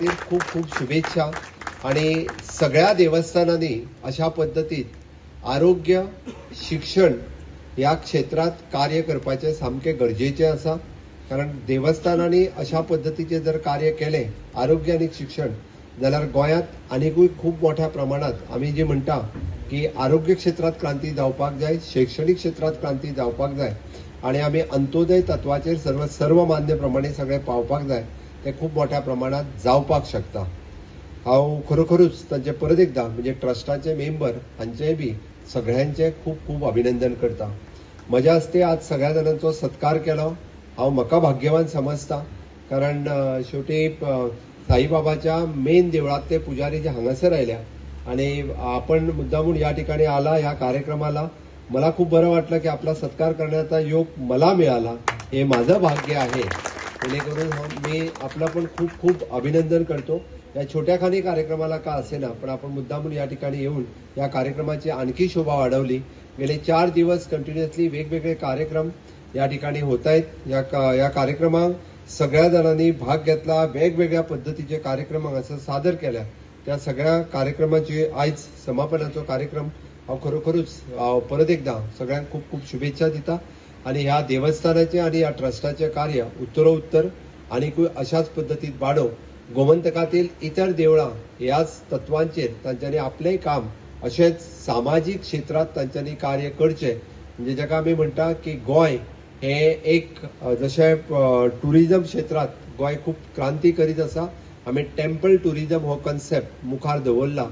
खातीर खूब खूब शुभेच्छा आणि सगळ्या देवस्थानांनी अशा पद्दतीत आरोग्य शिक्षण ह्या क्षेत्रात कार्य करपाचें सामकें गरजेचें आसा. कारण देवस्थानांनी अशा पद्दतीचें जर कार्य केलें आरोग्य आनी शिक्षण जाल्यार गोंयांत आनिकूय खूब मोठ्या प्रमाणात आमी जी म्हणटा की आरोग्य क्षेत्रांत क्रांती जावपाक जाय, शैक्षणीक क्षेत्रांत क्रांती जावपाक जाय आनी आमी अंत्योदय तत्वाचेर सर्वमान्य प्रमाणे सगळें पावपाक जाय, तें खूब मोठ्या प्रमाणात जावपाक शकता. हांव खरोखरूच तांचे परत एकदां म्हणजे ट्रस्टाचे मेंबर हांचेय बी सगळ्यांचें खूब खूब अभिनंदन करता. म्हज्या हस्ते आज सगळ्या जाणांचो सत्कार केलो. हांव म्हाका भाग्यवान समजता, कारण शेवटी साईबाबाच्या मेन देवळांतले पुजारी जे हांगासर आयल्या आणि आपण मुद्दामून या ठिकाणी आला ह्या कार्यक्रमाला, मला खूप बरं वाटलं की आपला सत्कार करण्याचा योग मला मिळाला, हे माझं भाग्य आहे. जेणेकरून मी आपलं पण खूप खूप अभिनंदन करतो. या छोट्याखानी कार्यक्रमाला का असेना पण आपण मुद्दामून या ठिकाणी येऊन या कार्यक्रमाची आणखी शोभा वाढवली. गेले 4 दिवस कंटिन्युअसली वेगवेगळे कार्यक्रम या ठिकाणी होत आहेत. या कार्यक्रमात सगळ्या जणांनी भाग घेतला, वेगवेगळ्या पद्धतीचे कार्यक्रम हांगासर सादर केल्या. त्या सगळ्या कार्यक्रमाची आयज समापनाचो कार्यक्रम हांव खरोखरूच परत एकदां सगळ्यांक खूब खूब शुभेच्छा दिता आनी ह्या देवस्थानाचें आनी ह्या ट्रस्टाचें कार्य उत्तरोत्तर आनीकूय अशाच पद्दतीन वाडोवंक गोमंतकातील इतर देवळां ह्याच तत्वांचेर तांच्यांनी आपलें काम अशेंच सामाजीक क्षेत्रांत तांच्यांनी कार्य करचें. म्हणजे जाका आमी म्हणटा की गोंय हें एक जशें ट्युरिजम क्षेत्रांत गोंय खूब क्रांती करीत आसा, आमी टेम्पल ट्युरिजम हो कन्सेप्ट मुखार दवरला.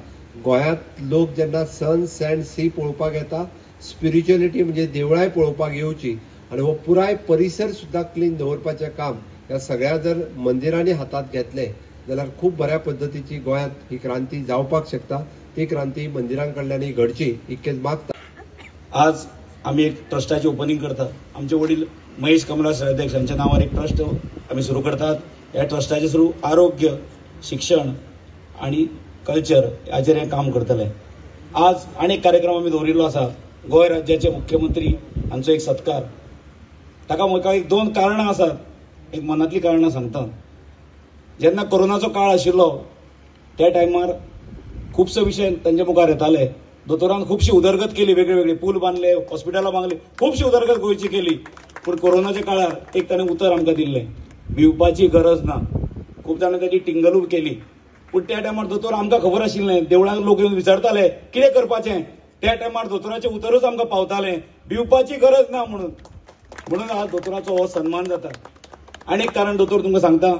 गोंयांत लोक जेन्ना सन सँड सी पळोवपाक येता, स्पिरिच्युअलिटी म्हणजे देवळांय पळोवपाक येवची आनी हो पुराय परिसर सुद्दां क्लीन दवरपाचें काम ह्या सगळ्या जर मंदिरांनी हातांत घेतलें जाल्यार खूब बऱ्या पद्दतीची गोंयांत ही क्रांती जावपाक शकता. ती क्रांती मंदिरां कडल्यान घडची इतकेच मागता. आज आमी एक ट्रस्टाचें ओपनिंग करतात. आमचे वडील महेश कमला सरदेश हांच्या नांवार एक ट्रस्ट आमी सुरू करतात. ह्या ट्रस्टाचे थ्रू आरोग्य, शिक्षण आनी कल्चर हाचेर हें काम करतले. आज आनी एक कार्यक्रम आमी दवरिल्लो आसा, गोंय राज्याचे मुख्यमंत्री हांचो एक सत्कार. ताका म्हाका एक 2 कारणां आसात, एक मनांतली कारणां सांगता. जेन्ना कोरोनाचो काळ आशिल्लो त्या टायमार खुबसो विशय तांच्या मुखार येताले. दोतोरान खुबशी उदरगत केली, वेगळी वेगळी पूल बांदले, हॉस्पिटलां बांदली, खुबशी उदरगत गोंयची केली. पूण कोरोनाच्या काळार एक ताणें उतर आमकां दिल्लें, भिवपाची गरज ना. खूब जाणां ताची टिंगलूय केली. पूण त्या टायमार दोतोर आमकां खबर आशिल्लें, देवळांक लोक येवन विचारताले कितें करपाचें, त्या टायमार दोतोराचें उतरूच आमकां पावतालें, भिवपाची गरज ना म्हणून. म्हणून आज दोतोराचो हो सन्मान जाता. आनी एक कारण दोतोर तुमकां सांगता,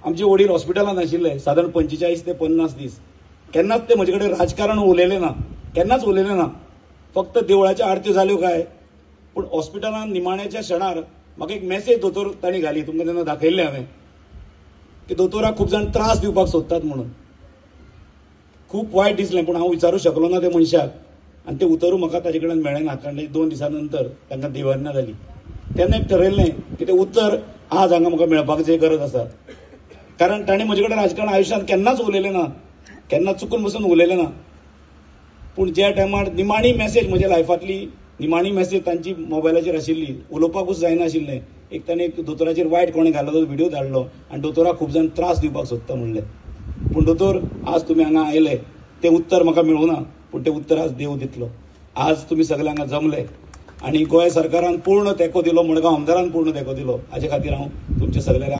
आमचे वडील हॉस्पिटलांत आशिल्ले सादारण 45 ते 50 दीस. केन्नाच ते म्हजे कडेन राजकारण उलयलें ना, केन्नाच उलयलें ना. फक्त देवळाच्यो आरत्यो जाल्यो काय, पूण हॉस्पिटलांत निमाण्याच्या क्षणार म्हाका एक मॅसेज दोतोर तांणी घाली, तुमकां तेन्ना दाखयल्लें हांवें, की दोतोराक खूब जाण त्रास दिवपाक सोदतात म्हणून. खूब वायट दिसलें, पूण हांव विचारूं शकलो ना त्या मनशाक आनी तें उतरूय म्हाका ताजे कडेन मेळ्ळें ना, कारण 2 दिसां नंतर तांकां देवरना जाली. तेन्ना एक ठरयल्लें की तें उतर आज हांगा म्हाका मेळपाक गरज आसा, कारण ताणें म्हजे कडेन राजकारण आयुश्यांत केन्नाच उलयलें ना, केन्ना चुकून बसून उलयलें ना. पूण ज्या टायमार निमाणी मॅसेज म्हज्या लायफांतली निमाणी मॅसेज तांची मोबायलाचेर आशिल्ली, उलोवपाकूच जायनाशिल्लें. एक ताणें एक दोतोराचेर वायट कोणें घालो तो व्हिडिओ धाडलो आनी दोतोराक खूब जाण त्रास दिवपाक सोदता म्हणलें. पूण दोतोर आज तुमी हांगा आयले, तें उत्तर म्हाका मेळूं ना, पूण तें उत्तर आज देव दितलो. आज तुमी सगळे हांगा जमले आनी गोंय सरकारान पूर्ण तेंको दिलो, मडगांव आमदारान पूर्ण तेंको दिलो, हाजे खातीर हांव तुमचे सगळ्यांक